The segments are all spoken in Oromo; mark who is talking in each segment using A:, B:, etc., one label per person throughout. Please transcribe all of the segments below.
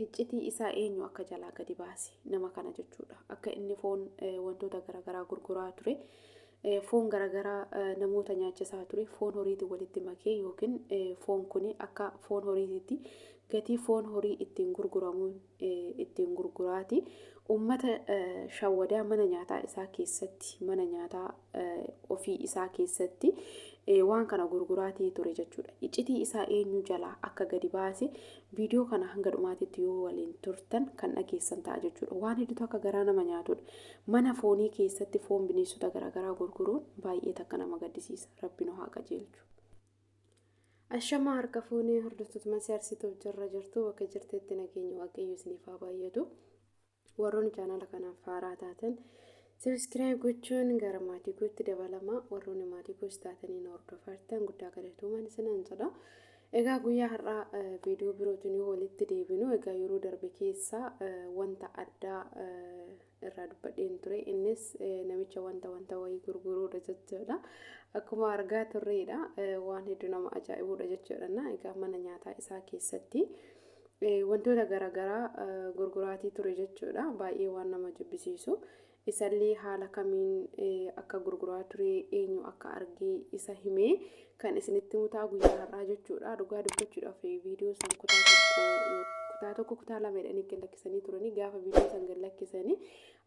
A: Iccitii isaa eenyu akka jalaa gadi baase nama kana jechuudha. Akka inni foon wantoota garaagaraa gurguraa ture, foon garaagaraa namoota nyaachisaa ture, foon horiitiin walitti makee yookiin foon kun akka foon horiititti gatii foon horii ittiin gurguramuun ittiin gurguraati. Uummata shawwadaa mana nyaataa isaa keessatti, mana nyaataa ofii isaa keessatti waan kana gurguraatii ture jechuudha. Iccitii isaa eenyu jalaa akka gadi baase viidiyoo kana hanga dhumaatitti yoo waliin turtan kan dhageessan ta'a jechuudha. Waan hedduutu akka garaa nama nyaatudha. Mana foonii keessatti foon bineensota garaagaraa gurguruun baay'ee takka nama gaddisiisa. Rabbi nu haa qajeelchu. Ashamaa harka fuunee hordoftoota Masii Arsituuf jirra jirtu bakka jirtetti nageenya Waaqayyo isiniif haa baay'atu. Warroonni chaanala kanaaf haaraa taatan subscribe gochuun gara maatii kootti dabalama. Warroonni maatii koos taatanii na hordofartan guddaa galatoomaan isinan jedha. Egaa guyyaa har'aa viidiyoo birootiin yoo walitti deebinu, egaa yeroo darbe keessa wanta addaa irraa dubbadheen ture. Innis namicha wanta wayii gurguruudha jechuudha. Akkuma argaa turreedha. Waan hedduu nama ajaa'ibuudha jechuudha. Egaa mana nyaataa isaa keessatti wantoota garaagaraa gurguraatii ture jechuudha. Baay'ee waan nama jibbisiisu. Isallee haala kamiin akka gurguraa ture, eenyu akka argee isa himee kan isinitti mutaa guyyaa har'aa jechuudha. Dhugaa dubbachuudhaaf viidiyoo san kutaa tokko kutaa lama jedhanii gad lakkisanii turanii, gaafa viidiyoo san gad lakkisanii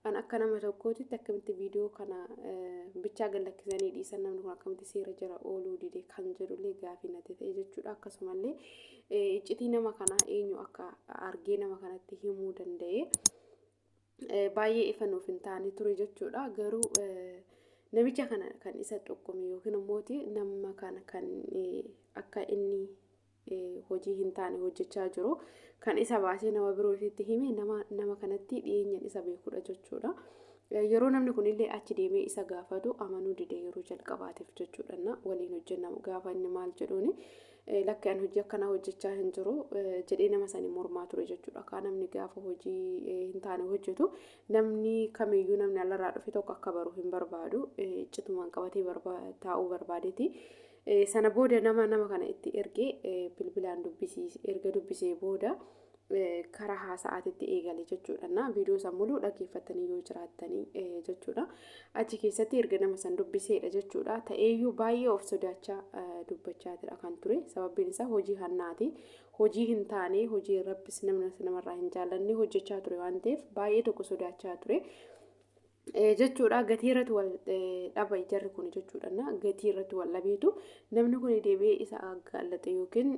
A: an akka nama tokkootitti akkamitti viidiyoo kana bichaa gad lakkisanii dhiisan, namni kun akkamitti seera jala ooluu dide kan jedhullee gaafii natti ta'e jechuudha. Akkasumallee iccitii nama kanaa eenyu akka argee nama kanatti himuu danda'e baay'ee ifa nuuf hin taane ture jechuudha. Garuu namicha kana kan isa xoqqome yookiin immoo nama kana kan akka inni hojii hin taane hojjechaa jiru kan isa baasee nama birootitti hime nama kanatti dhiyeenyan isa beekudha jechuudha. Yeroo namni kunillee achi deemee isa gaafatu amanuu dide yeroo jalqabaatiif jechuudha. Waliin hojjenna gaafa inni maal jedhuuni, lakki ani hojii akkanaa hojjechaa hin jiru jedhee nama sanii mormaa ture jechuudha. Kaa namni gaafa hojii hin taane hojjetu namni kamiyyuu namni alarraa dhufe tokko akka baru hin barbaadu. Iccitumaan qabatee taa'uu barbaadeeti. Sana booda nama kana itti ergee bilbilaan erga dubbisee booda karaa haasa'aatitti eegale jechuudha. Na viidiyoo san muluu dhaggeeffattanii yoo jiraattanii jechuudha. Achi keessatti erga nama san dubbiseedha jechuudha. Ta'eeyyuu baay'ee of sodaachaa dubbachaa jira kan ture. Sababbiin isaa hojii hannaati. Hojii hin taane, hojii rabbis namni namarraa hin jaallanne hojjechaa ture waan ta'eef baay'ee tokko sodaachaa ture jechuudha. Gatii irratti wal dhaba jarri kun jechuudha. Gatii irratti wal dhabeetu namni kun deebi'ee isa gaallate yookiin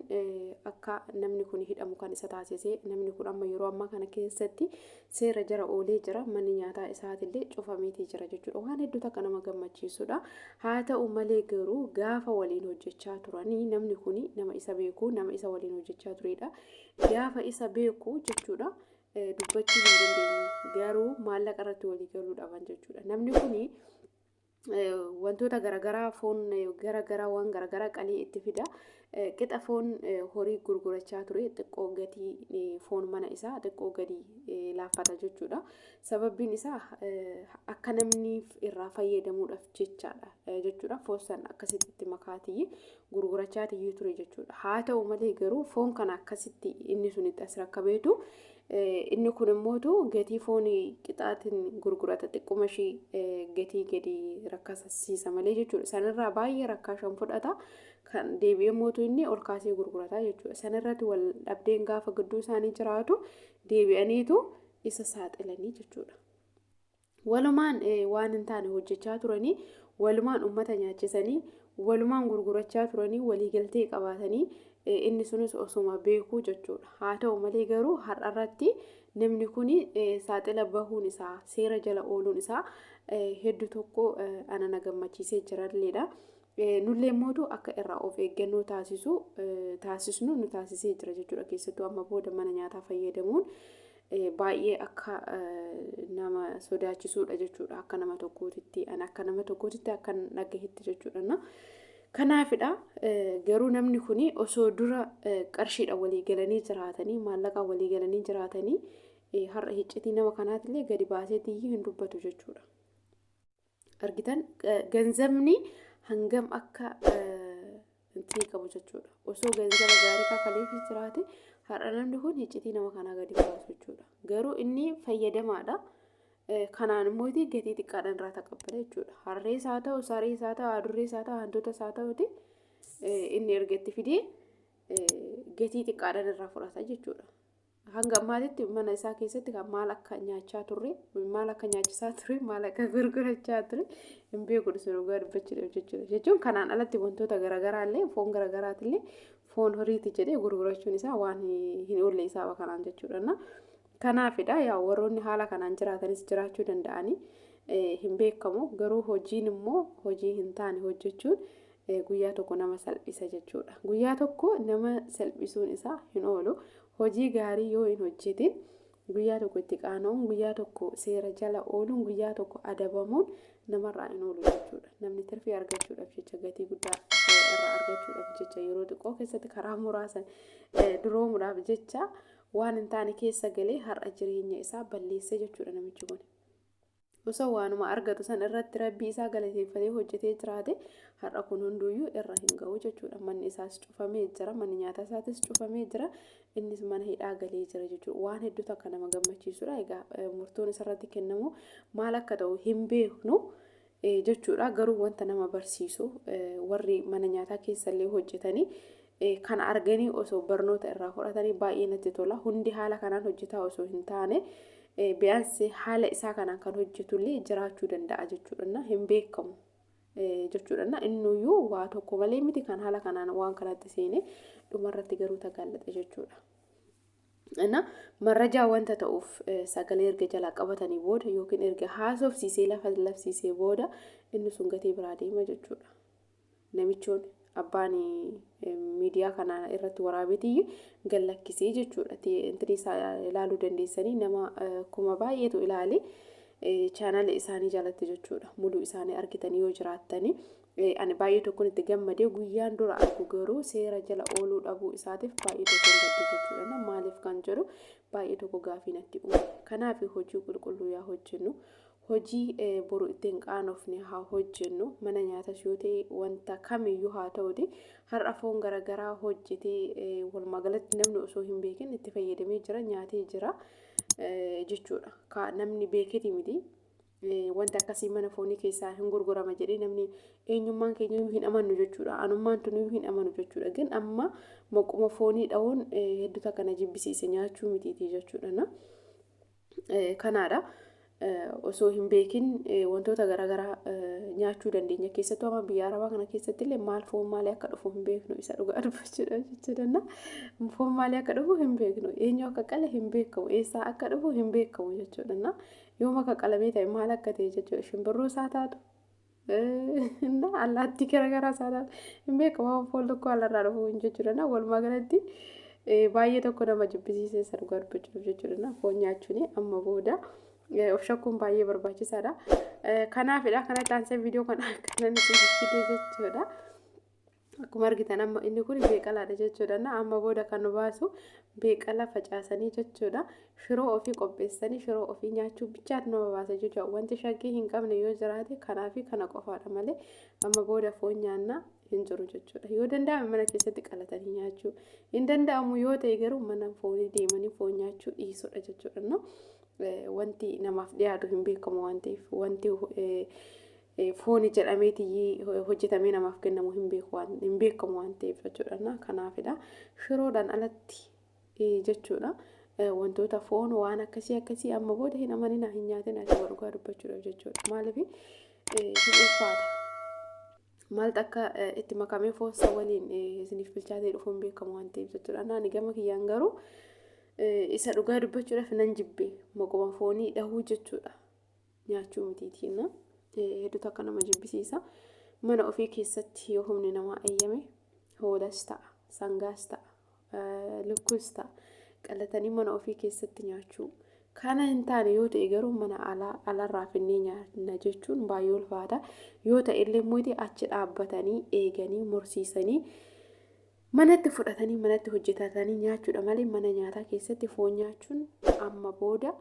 A: akka namni kun hidhamu kan isa taasise. Namni kun amma yeroo ammaa kana keessatti seera jara oolee jira. Manni nyaataa isaatillee cufameetii jira jechuudha. Waan hedduutu akka nama gammachiisudha. Haa ta'u malee garuu gaafa waliin hojjechaa turanii namni kun nama isa beeku, nama isa waliin hojjechaa turedha. Gaafa isa beeku jechuudha, dubbachuu hin dandeenye, garuu maallaqa irratti walii galuu dhaban jechuudha. Namni kuni wantoota garaagaraa, foon garaagaraa, waan garaagaraa qalii itti fida. Qixa foon horii gurgurachaa ture xiqqoo gatii foon mana isaa xiqqoo gadi laaffata jechuudha. Sababbiin isaa akka namni irraa fayyadamuudhaaf jechaadha jechuudha. Foon san akkasitti itti makaatii gurgurachaa ture jechuudha. Haa ta'u malee garuu foon kana akkasitti inni sun itti as rakkabeetu inni kun immootu gatii foonii qixaatiin gurgurata, xiqquma ishii gatii gadi rakkasiisa malee jechuudha. Sanirraa baay'ee rakkaashan fudhata. Kan deebi'ee mootu inni ol kaasee gurgurata jechuudha. Sanirratti wal dhabdeen gaafa gidduu isaanii jiraatu deebi'aniitu isa saaxilanii jechuudha. Walumaan waan hin taane hojjechaa turanii, walumaan uummata nyaachisanii, walumaan gurgurachaa turanii, waliigaltee qabaatanii, inni sunis osuma beekuu jechuudha. Haa ta'u malee garuu har'arratti namni kun saaxila bahuun isaa, seera jala ooluun isaa hedduu tokko ana na gammachiisee jiralleedha. Nullee mootu akka irraa of eeggannoo taasisu taasisnu nu taasisee jira jechuudha. Keessattuu amma booda mana nyaataa fayyadamuun baay'ee akka nama sodaachisuudha jechuudha. Akka nama tokkootitti, ani akka nama tokkootitti akka dhagahetti jechuudha. Kanaafidha garuu namni kun osoo dura qarshiidha walii galanii jiraatanii, maallaqa walii galanii jiraatanii, har'a iccitii nama kanaatillee gadi baaseetiyyuu hin dubbatu jechuudha. Argitan ganzabni hangam akka intinii qabu jechuudha. Osoo ganzaba gaarii kafaleefii jiraate har'a namni kun iccitii nama kanaa gadi baasu jechuudha. Garuu inni fayyadamaadha. Kanaan immoo gatii xiqqaadhaan irraa taqabbala jechuudha. Harrees haa ta'u, sarees haa ta'u, adurrees haa ta'u, hantuutas haa ta'uti inni erga itti fidee gatii xiqqaadhaan irraa fudhata jechuudha. Hanga ammaatitti mana isaa keessatti kan maal akka nyaachaa turre, maal akka nyaachisaa ture, maal akka gurgurachaa ture hin beeku sun dhugaa dubbachuudhaaf jechuudha. Jechuun kanaan alatti wantoota garaagaraa illee foon garaagaraatillee foon horiiti jedhee gurgurachuun isaa waan hin oolle isaa kanaan jechuudha. Kanaafidha yaa warroonni haala kanaan jiraatanis jiraachuu danda'anii hin beekamu. Garuu hojiin immoo hojii hin taane hojjechuun guyyaa tokko nama salphisa jechuudha. Guyyaa tokko nama salphisuun isaa hin oolu. Hojii gaarii yoo hin hojjetin guyyaa tokko itti qaana'uun, guyyaa tokko seera jala ooluun, guyyaa tokko adabamuun namarraa hin oolu jechuudha. Namni tirfii argachuudhaaf jecha gatii guddaa irraa argachuudhaaf jecha yeroo xiqqoo keessatti karaa muraasa duroomuudhaaf jecha waan hin taane keessa galee har'a jireenya isaa balleesse jechuudha namichi kun. Osoo waanuma argatu san irratti rabbii isaa galateeffatee hojjetee jiraate har'a kun hunduyyuu irra hin ga'u jechuudha. Manni isaas cufamee jira, manni nyaata isaatis cufamee jira, innis mana hidhaa galee jira jechuudha. Waan hedduutu akka nama gammachiisudha. Egaa murtoon isarratti kennamu maal akka ta'u hin beeknu jechuudha. Garuu wanta nama barsiisu warri mana nyaataa keessallee hojjetanii kana arganii osoo barnoota irraa fudhatanii baay'ee natti tola. Hundi haala kanaan hojjetaa osoo hin taane biyaansi haala isaa kanaan kan hojjetullee jiraachuu danda'a jechuudha. Hin beekamu jechuudha. Innuyyuu waa tokko malee miti kan haala kanaan waan kanatti seene dhumarratti garuu tagaallaxe jechuudha. Na marrajaa wanta ta'uuf sagalee erga jalaa qabatanii booda yookiin erga haasofsiisee lafa labsiisee booda inni sun gatii biraa deema jechuudha. Namichoon abbaan miidiyaa kana irratti waraabeetiyyi gallakkisee jechuudha. Intini isaa ilaaluu dandeessanii nama kuma baay'eetu ilaale chaanala isaanii jalatti jechuudha. Muluu isaanii argitanii yoo jiraattanii ani baay'ee tokkoon itti gammadee guyyaan dura argu garuu seera jala ooluu dhabuu isaatiif baay'ee tokkoon gadde jechuudha. Maaliif kan jedhu baay'ee tokko gaafii natti uume. Kanaaf hojii qulqulluu yaa hojjennu. Hojii boru ittiin qaanofne haa hojjennu. Mana nyaatas yoo ta'e wanta kamiyyuu haa ta'uti har'a foon garaagaraa hojjetee walumaa galatti namni osoo hin beekin itti fayyadamee jira nyaatee jira jechuudha. Namni beeketi miti. Wanti akkasii mana foonii keessaa hin gurgurama jedhee namni eenyummaan keenya iyyuu hin amannu jechuudha. Anummaan tun hin amanu jechuudha. Gin amma maquma foonii dha'uun hedduu takka na jibbisiise nyaachuu mitiitii jechuudha. Kanaadha. Osoo hin beekin wantoota garaagaraa nyaachuu dandeenya. Keessattuu amma biyya arabaa kana keessatti illee maal foon maalii akka dhufu hin beeknu isa dhugaa dubbachuudha jechuudha. Foon maalii akka dhufu hin beeknu. Eenyu akka qale hin beekamu. Eessaa akka dhufu hin beekamu jechuudha. Yoom akka qalamee ta'e maal akka ta'e jechuudha. Shimbirroo isaa taatu allaattii garaagaraa isaa taatu hin beekamu. Waan foon lukkuu alarraa dhufu hin jechuudha. Walumaa galatti baay'ee tokko nama jibbisiisee isa dhugaa dubbachuuf jechuudha. Foon nyaachuun amma booda of shakkuun baay'ee barbaachisaadha. Kanaafidha kanatti aansee viidiyoo kana akkanan isin fide jechuudha. Akkuma argitan amma inni kun beeqalaadha jechuudha. Amma booda kan nu baasu beeqala facaasanii jechuudha. Shiroo ofii qopheessanii shiroo ofii nyaachuu bichaatu nama baasa jechuudha. Wanti shakkii hin qabne yoo jiraate kanaa fi kana qofaadha malee amma booda foon nyaannaa hin jiru jechuudha. Yoo danda'ame mana keessatti qalatanii nyaachuu hin danda'amu yoo ta'e garuu mana foonii deemanii foon nyaachuu dhiisudha jechuudha. Wanti namaaf dhiyaatu hin beekamu waan ta'eef wanti fooni jedhameeti hojjetamee namaaf kennamu hin beekamu waan ta'eef jechuudha. Kanaafidha shiroodhaan alatti jechuudha. Wantoota foon waan akkasii akkasii amma booda hin amanina hin nyaatina isa dhugaa dubbachuudhaaf jechuudha. Maaliif hin ulfaata. Maaltu akka itti makamee foonsa waliin isiniif bilchaatee dhufu hin beekamu waan ta'eef jechuudha. Ani gama kiyyaan garuu isa dhugaa dubbachuudhaaf nan jibbe maquma foonii dhahuu jechuudha. Nyaachuu mitiitiin hedduutu akka nama jibbisiisa. Mana ofii keessatti yoo humni namaa eeyyame hoolas ta'a, sangaas ta'a, lukkuus ta'a qalatanii mana ofii keessatti nyaachuu. Kana hin taane yoo ta'e garuu mana alarraa finnee nyaanna jechuun baay'ee ulfaata. Yoo ta'e illee immoo achi dhaabbatanii eeganii mursiisanii manatti fudhatanii manatti hojjetatanii nyaachuudha malee mana nyaataa keessatti foon nyaachuun amma booda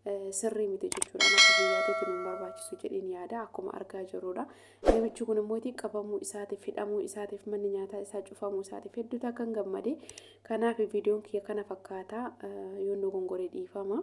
A: Sirrii miti jechuudha. Akka biyyaatti nu barbaachisu jedheen yaada akkuma argaa jirrudha. Namichi kun immoo qabamuu isaatiif, hidhamuu isaatiif, manni nyaataa isaa cufamuu isaatiif hedduutu akkan gammade. Kanaaf viidiyoon kiyya kana fakkaata, yoon dogongoree dhiifama.